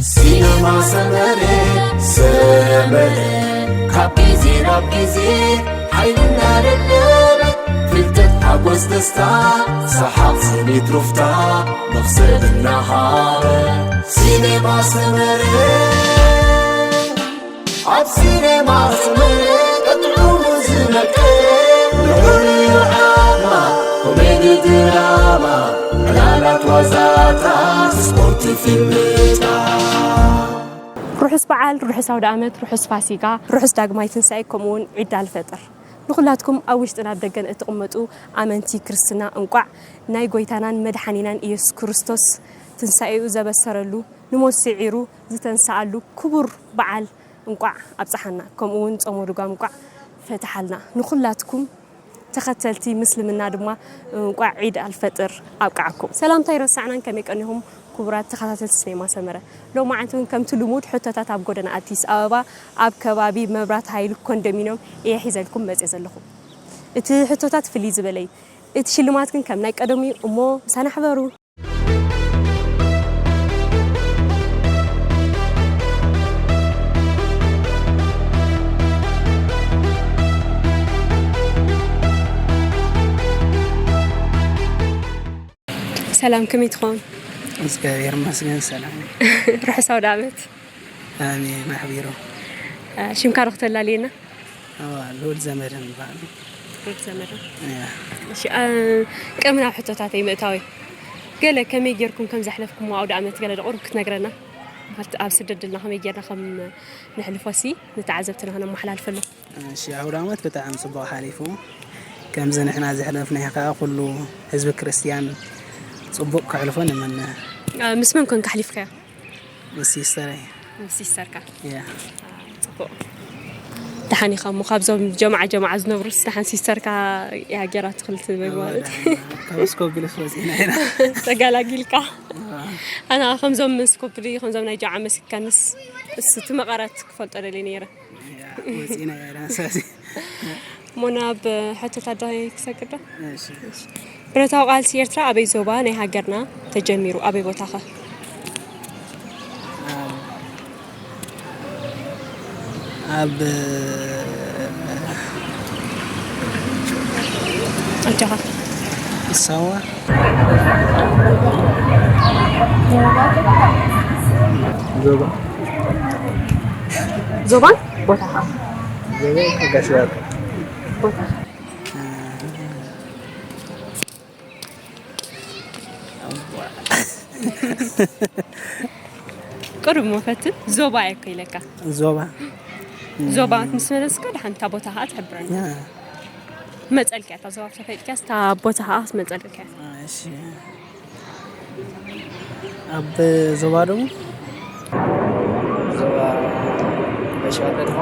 ሲነማ ሰመረ፣ ሰመረ፣ ካብ ግዜ ናብ ግዜ ሓይልና ደለበ፣ ፍልጠት ሓጎስ ደስታ፣ ሰሓቕ ስኒት ሩፍታ፣ መኽሰብ እናሃበ። ሲነማ ሰመረ፣ ኣብ ሲነማ ሰመረ፣ ቀጥዑ ዝመቀ፣ ንዑ ዓማ፣ ኮሜዲ ድራማ፣ ዕላላት ዋዛታት፣ ስፖርት ፊልምታት። ርሑስ በዓል፣ ርሑስ ኣውደ ዓመት፣ ርሑስ ፋሲጋ፣ ርሑስ ዳግማይ ትንሳኤ፣ ከምኡ እውን ዒድ ኣልፈጥር። ንኹላትኩም ኣብ ውሽጥን ኣብ ደገን እትቕመጡ ኣመንቲ ክርስትና፣ እንቋዕ ናይ ጎይታናን መድሓኒናን ኢየሱስ ክርስቶስ ትንሳኤኡ ዘበሰረሉ፣ ንሞት ስዒሩ ዝተንስኣሉ ክቡር በዓል እንቋዕ ኣብጽሓና፣ ከምኡ እውን ጾመ ድጓም እንቋዕ ፈትሓልና። ንኹላትኩም ተኸተልቲ ምስልምና ድማ እንቋዕ ዒድ ኣልፈጥር ኣብቅዓኩም። ሰላምታ ኣይረሳዕናን፣ ከመይ ቀኒኹም ክቡራት ተኸታተልቲ ሲኔማ ሰመረ? ሎማዓንቲ እውን ከምቲ ልሙድ ሕቶታት ኣብ ጎደና ኣዲስ ኣበባ ኣብ ከባቢ መብራት ሃይል ኮንዶሚንዮም እየ ሒዘልኩም መጽየ ዘለኹ። እቲ ሕቶታት ፍልይ ዝበለ እዩ። እቲ ሽልማት ግን ከም ናይ ቀደሙ እዩ እሞ ምሳና ሕበሩ። ሰላም፣ ከመይ ትኸውን? እግዚኣብሔር ይመስገን፣ ሰላም። ርሑስ ኣውደ ዓመት። ኣሜን፣ ኣሕቢሩ። እ፣ ሽምካ ዶ ክተላልየና? እዋ፣ ልዑል ዘመድህን ይበሃል። ልዑል ዘመድህን። እያ። እሺ፣ እ፣ ቅድሚ ናብ ሕቶታተይ ምእታወይ፣ ገለ ከመይ ጌርኩም ከም ዘሕለፍኩሞ ኣውደ ዓመት ገለ ዶ ቁሩብ ክትነግረና? ማለት ኣብ ስደት ደለና ከመይ ጌርና ከም ነሕልፎሲ ንተዓዘብትና ከነመሓላልፈሉ። እሺ፣ ኣውደ ዓመት ብጣዕሚ ጽቡቕ ሓሊፉ። ከምዚ ንሕና ዘሕለፍናዮ ከኣ ኩሉ ህዝቢ ክርስትያን ጽቡቕ ከሕልፎ ንመነ። እ፣ ምስ መን ኮንካ ኣሕሊፍካዮ? ምስ ሲስተረይ። ምስ ሲስተርካ? እያ። አ፣ ጽቡቕ። ደሓን ኢኻ እሞ፣ ካብዞም ጀማዓ ጀማዓ ዝነብሩስ ደሓን ሲስተርካ እያ ጌራትኽል ትብል እዋ፣ ማለት? ደሓን። ካብ ስኮፕ ኢለስ ወጺእና ኢና። ተገላጊልካ። እዋ። ኣና ከምዞም ስኮፕ ድዩ፣ ከምዞም ናይ ጀማዓ መሲካንስ፣ እሱ እቲ መቐረት ክፈልጦ ደልየ ነይረ። እያ፣ ወጺእና ኢና፣ ሳሲ። እሞ ናብ ሕቶታት ዶ ክሰግር ዶ? እሺ። እሺ። ብረታዊ ቃልሲ ኤርትራ ኣበይ ዞባ ናይ ሃገርና ተጀሚሩ? ኣበይ ቦታ ኸ? ኣብ፣ ኣብ ኣጆኻ። ሳዋ። ዞባ። ዞባን ቦታኻ? ዞባ ጋሽ ባርካ። ቦታኻ? ቅሩብ እሞ ፈትን። ዞባ እየ እኮ ኢለካ። ዞባ። ዞባ ምስ መለስካ፣ ደሓን እታ ቦታ ኸዓ ትሕብረና። ያ። መጸልካ እያ፣ እታ ዞባ ተፈሊጥካ፣ እታ ቦታ ኸዓ ክትመጸልካ እያ። እሺ። ኣብ ዞባ ደቡብ። ዞባ በሻ ከተማ።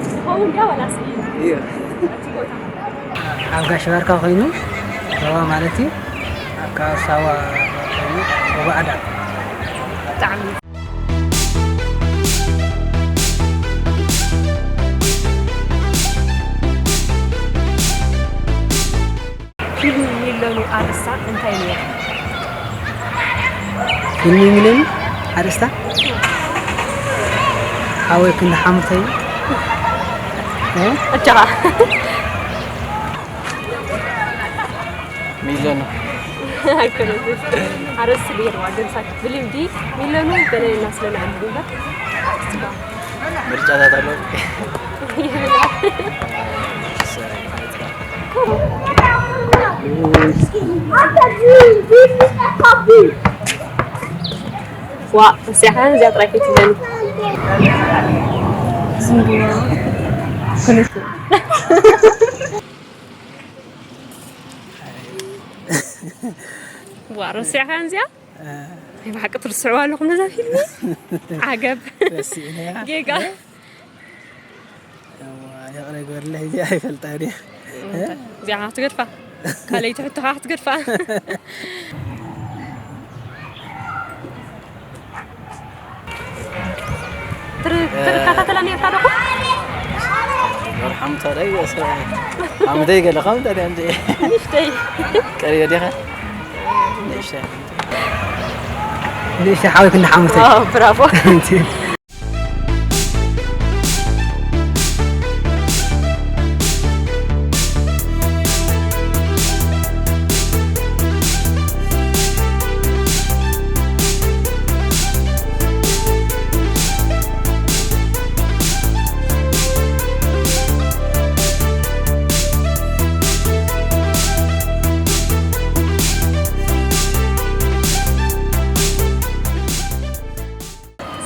ትኸውን ድያ ዋላስ እዩ? እዩ። እቲ ቦታ? ኣብ ጋሽ ባርካ ኮይኑ ዞባ ማለት እዩ። ኣብ ከባቢ ሳዋ ኮይኑ ዞባ ኣዳል። ብጣዕሚ። ፊልም ሚለኑ ኣርእስታ እንታይ ነይሩ? ፊልም ሚለኑ ኣርእስታ ሓወይ ክንዲ ሓሙተይ። እ? ኣጆኻ። ሚለኑ። ኣይኮነትን። ኣርእስቲ ገይርዋ፣ ግን ሳክት ብልምዲ ሚለኑ በለልና ስለ ንዓንብብ እምበር። ምርጫታት ኣለዉ። ይብላ። ዋ፣ እዚኣ እዚኣ ጥራይ ከይትብለኒ። ዝንቡዋ። ክልተ። ዋ፣ ረሲዕካ እዚኣ? እ። ናይ ብሓቂ ትርስዕዋ ኣለኹም ነዛ ፊልም? ዓገብ። ረሲዕናያ። ጌጋ። እ? እዋ፣ ይቕረ ግበርለይ፣ እዚኣ ኣይፈልጣ ድየ። እዚኣ ክትገድፋ። ካልኣይቲ ሕቶ ከዓ ክትገድፋ። ትር-፣ ትከታተላ ነርካ ዶ? ወር ሓምሳ ደይ፣ ሓምሳ ደይ ገለ፣ ሓምሳ ደይ፣ ሓምሳ ደይ። ንእሽተይ። ቀሪበ ዲኻ? ንእሽተይ። ንእሽተይ ሓወይ ክንዲ ሓሙሰይ። ዋው ብራቮ።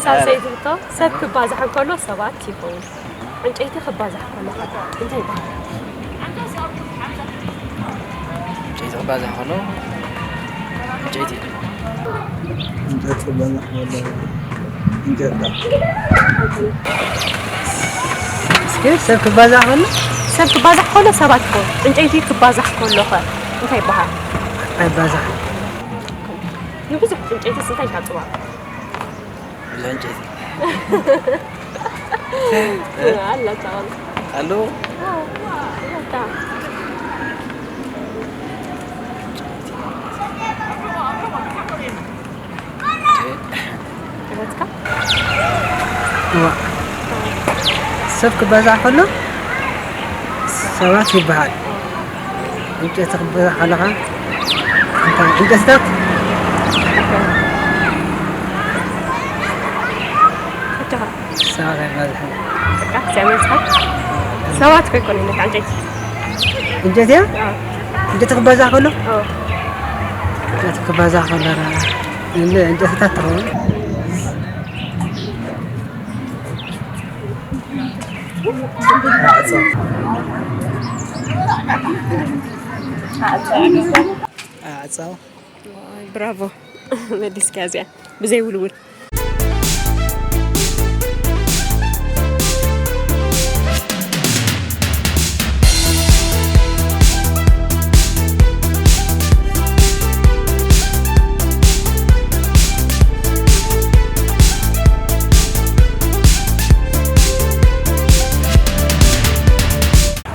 ሳልሰይቲ ሕቶ፣ ሰብ ክባዛሕ እንከሎ ሰባት ይኸውን። ዕንጨይቲ ክባዛሕ ከሎ ኸ እንታይ ይበሃል? ዕንጨይቲ ክባዛሕ ከሎ ዕንጨይቲ። እንጨት ክባዛሕ ከሎ እንጨት። እስኪ ሰብ ክባዛሕ ከሎ ሰብ ክባዛሕ ከሎ ሰባት ይኸውን። ዕንጨይቲ ክባዛሕ ከሎ ኸ እንታይ ይበሃል? ኣይባዛሕ። ንብዙሕ ዕንጨይትስ እንታይ ይሓጽባ? ብዙሕ ዕንጨይቲ ኣላታ ኣሎ። ኣላታ ረትካ እዋ ሰብ ክባዛሕ ከሎ ሰባት ይበሃል። ዕንጨይቲ ክባዛሕ ከለኻ እንታይ ዕንጨትታት ሕቶኻ ሰባት ኣይባዝሕን። በቃ እግዚኣብሔር ይመስገን። ሰባት ኮይኮነ ነካ ዕንጨይቲ ዕንጨይቲ እያ? ዕንጨይቲ ክባዛሕ ከሎ ዕንጨይቲ ክባዛሕ ከሎ ራ- እንደ ዕንጨትታት ትኸውን። ኣዕፃው። ብራቮ መሊስካ እዚኣ ብዘይ ውልውል።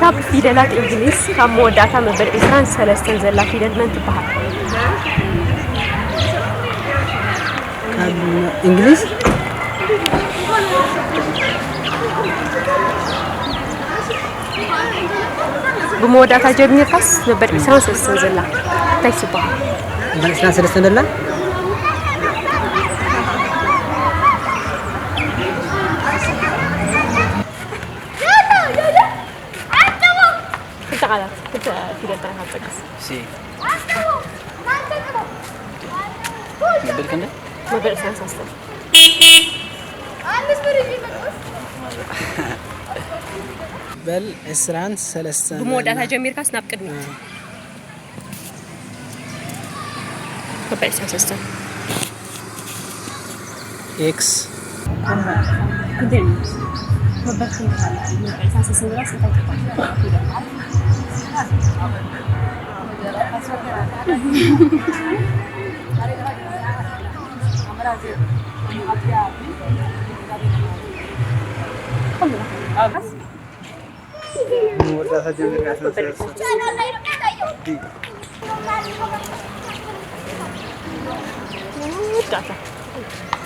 ካብ ፊደላት እንግሊዝ ካብ መወዳእታ መበል ዒስራን ሰለስተን ዘላ ፊደል መን ትበሃል? ካብ እንግሊዝ ብመወዳእታ ጀሚርካስ መበል ዒስራን ሰለስተን ዘላ እንታይ ትበሃል? መበል ዒስራን ሰለስተን ዘላ ክልተ ቃላት ክልተ ፊደል ጥራሕ ካብ ጠቅስ። ሲ መበል ክንደይ? መበል ዒስራን ሰለስተን በል ዕስራን ሰለስተን ብመወዳእታ ጀሚርካስ ናብ ቅድሚት መበል ዒስራን ሰለስተን ኤክስ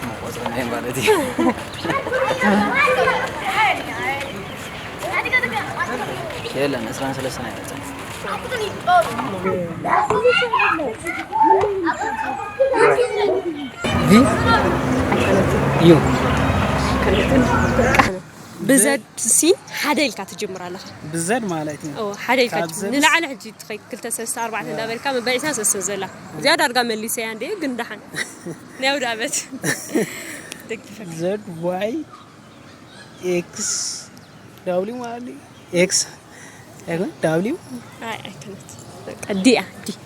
መቆፀር ናይ ማለት እዩ። የለን ዕስራን ሰለስተን ኣይመፅን። ቪ ዩ ብዘድ ሲ ሓደ ኢልካ ትጅምር ኣለኻ። ብዘድ ማለት እዩ። ኦ፣ ሓደ ኢልካ ካብ ዘድ ንላዕሊ ሕጂ ትኸይድ ክልተ ሰለስተ ኣርባዕተ እንዳበልካ መበል ዒስራን ሰለስተን ዘላ እዚኣ ዳርጋ መሊሰያ እንደ ግን ደሓን ናይ ኣውደ ዓመት ደጊፈካ። ዘድ ዋይ ኤክስ ዳብሊው ማለት እዩ። ኤክስ ኣይኮን ዳብሊው ኣይ ኣይኮነት በቃ ዲያ ዲ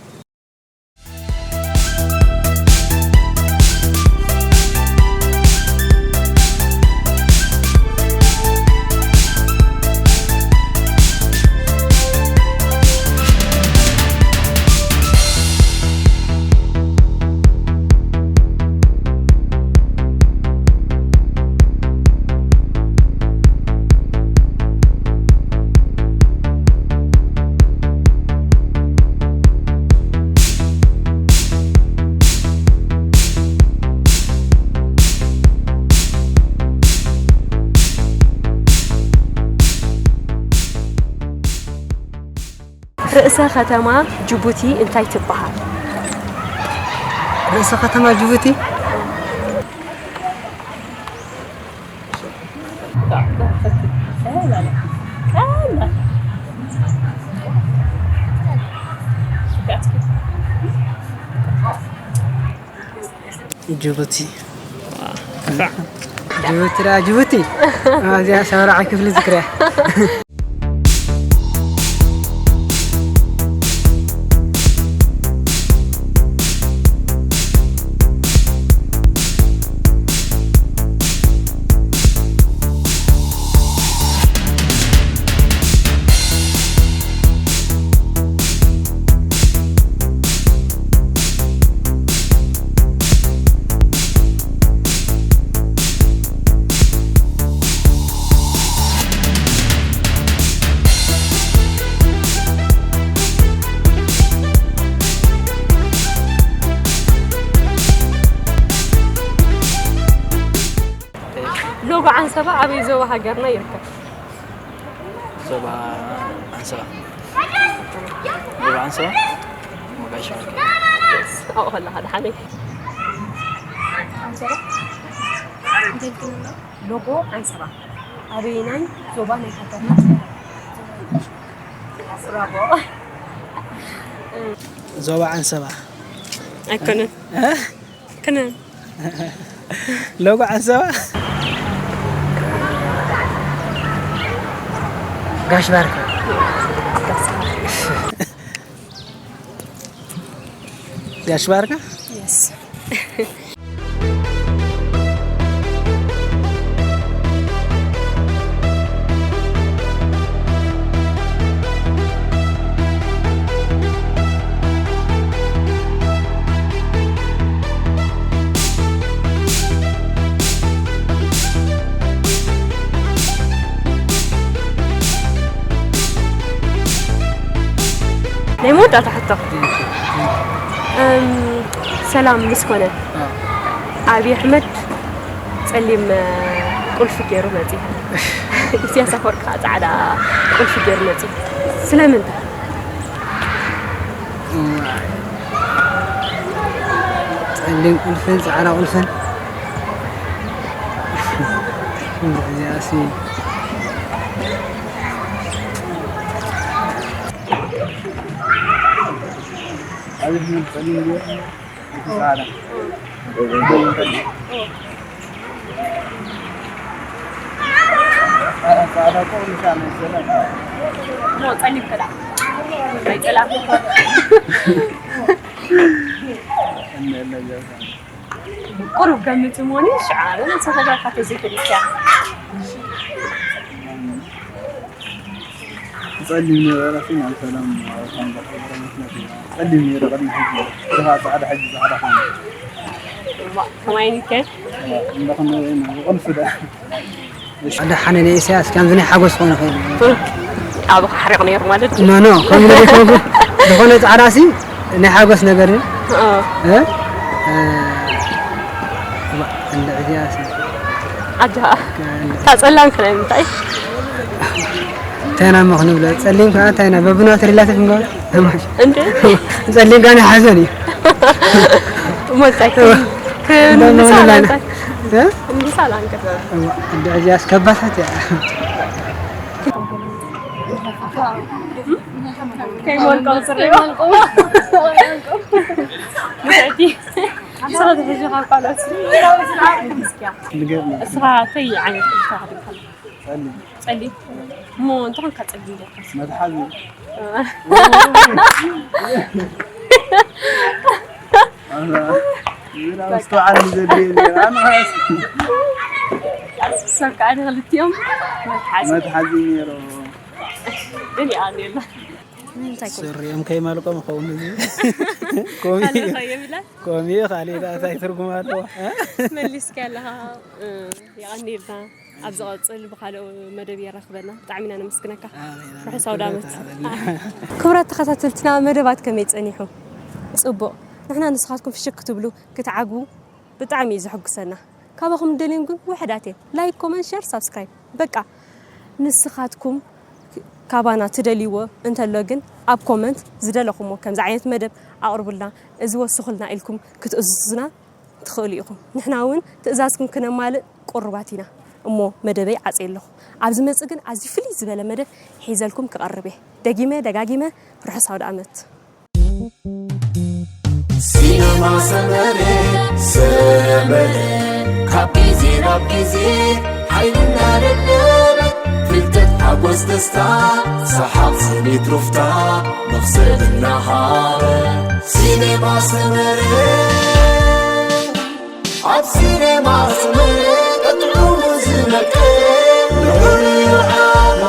ርእሰ ከተማ ጅቡቲ እንታይ ትበሃል? ርእሰ ከተማ ጅቡቲ? ጅቡቲ። ጅቡቲ ዳ ጅቡቲ። ኣዚኣ ሰብራዓይ ክፍሊ ዝክርያ። ሎጎ ዓንሰባ ኣበይ ዞባ ሃገርና ይርከብ? ዞባ ዓንሰባ። ዞባ ዓንሰባ? ሞቃዲሾ። ኣብኡ ከለኻ ደሓነይ። ዓንሰባ? እንታይ ትብል? ሎጎ ዓንሰባ ኣበየናይ ዞባ ናይ ሃገርና? ብራቮ። ዞባ ዓንሰባ። ኣይኮነን። እ? ኣይኮነን። ሎጎ ዓንሰባ? ጋሽ ባርካ። ጋሽ ባርካ? የስ። ናይ መወዳእታ ሕቶ። እም፣ ሰላም ምስ ኮነ፣ ኣዎ። ኣብይ ኣሕመድ ጸሊም፣ እ፣ ቁልፊ ገይሩ መጺኡ። ኢሳያስ ኣፈወርቂ ከዓ ጻዕዳ ቁልፊ ገይሩ መጺኡ። ስለምንታይ? እዋይ። ጸሊም ቁልፍን ጻዕዳ ቁልፍን። እዚኣሲ። ኣብይ ኣሕመድ ጸሊም ገይሩ። ጻዕዳ። ጻዕዳ እኮ ምሻ መሰለ። ኖ፣ ጸሊም ከዳ። ናይ ጸላም። እነ እነ ቁሩብ ገምት እሞኒ፣ ሽዓ፣ ንሰፈራ ካተ ዘይፈልጥ እያ። ጸሊም ነበረ፣ ግን ኣብ ሰላም ኣብ ሳንዱቕ ነበረ መስለት እዩ። ጸሊም ነይሩ ቅድሚ ሕጂ፣ ድኻ ጻዕዳ፣ ሕጂ ጻዕዳ ኾነ። እማ፣ ከማይ ይከ? እማ፣ እንዳ ኸመይ ነው? ቁልፍ ዳ። ኣደ ሓነ ናይ ኢሳያስ፣ ከምዚ ናይ ሓጎስ ክኾን ይኽእል እዩ። ኣብኻ ሓሪቕ ነይሩ ማለት እዩ። ኖ፣ ኖ፣ ከምኡ ኢለ ዘይኮንኩ፣ ዝኾነ ጻዕዳ ሲ፣ ናይ ሓጎስ ነገር እዩ። እ። እ? እ፣ እባ፣ እንዳ ኢሳያስ። ኣጃ፣ እታ ጸላም ከ ናይ ምንታይ? እንታይ ኢና እሞ ክንብሎ? ጸሊም ከኣ እንታይ ኢና? በብናቱ ሪላቲቭ ንገብሮ። ተማሽ። እንዴ? ጸሊም ከኣ ናይ ሓዘን እዩ። ሞት ኣይኮነን። እንዳ ክንምልሳ መሆን ኣላ። ላንታ። እ? ክንምልሳ ላንታ። እዋ፣ እንዳ እዚኣስ ከባሳት እያ። ከይሞልቆም ስርዮ። ንስኻ ትሕዚ ካብ ካልኦት። ንገርና። እስኻ እንታይ ዓይነት ክዳን ተኸዲንካ? ጸሊም። ጸሊም። እሞ እንታይ ኮንካ ጸሊም ኢለካ? መትሓዚ። እ። ኣነ፣ ዜና ምስትውዓል እዩ ዘድልየኒ። ኣነ ኸኣስ። ሰብ ከዓ ንክልቲኦም መትሓዚ። መትሓዚ ነይሩ። ግን ይኣልየላ። እንታይ ኮን? ስሪኦም ከይመልቆም ይኸውን እዚ። ኮሚ-፣ ካልእ ከ የብላን? ኮሚ ካልእ እንታይ ትርጉም ኣለዎ? እ? መሊስካ ኣለኻ። እ፣ የቐንየልና። ኣብ ዝቐጽል ብኻልኦ መደብ የራኽበና። ብጣዕሚ ኢና ነመስግነካ። ኣሜን፣ ኣሜን። ርሑስ ኣውደ ዓመት። ክብረት ተኸታተልትና፣ መደባት ከመይ ጸኒሑ? ጽቡቕ። ንሕና ንስኻትኩም ፍሽክ ክትብሉ፣ ክትዓግቡ ብጣዕሚ እዩ ዘሐጉሰና። ካባኹም እንደልዮም ግን ውሕዳት እዮም። ላይክ፣ ኮመንት፣ ሸር፣ ሳብስክራይብ። በቃ ንስኻትኩም ካባና ትደልይዎ እንተሎ ግን ኣብ ኮመንት ዝደለኹሞ ከምዚ ዓይነት መደብ ኣቕርቡልና፣ እዚ ወስኹልና ኢልኩም ክትእዝዙና ትኽእሉ ኢኹም። ንሕና እውን ትእዛዝኩም ክነማልእ ቅሩባት ኢና። እሞ መደበይ ዓጽየ ኣለኹ። ኣብ ዝመጽእ ግን ኣዝዩ ፍልይ ዝበለ መደብ ሒዘልኩም ክቐርብ እየ። ደጊመ ደጋጊመ ርሑስ ኣውደ ኣመት። ሲነማ ሰመረ ሰመረ ካብ ግዜ ናብ ግዜ ሓይልና ደለበ ፍልጠት ሓጎስ ደስታ ሰሓቕ ስኒት ሩፍታ መኽሰብ እናሃበ ሲነማ ሰመረ ኣብ ሲነማ ሰመረ ቀጥዑ ዝመቀ ንዑ ዓማ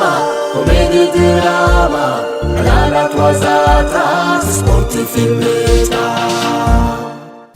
ኮሜዲ ድራማ ዕላላት ዋዛታት ስፖርት ፊልም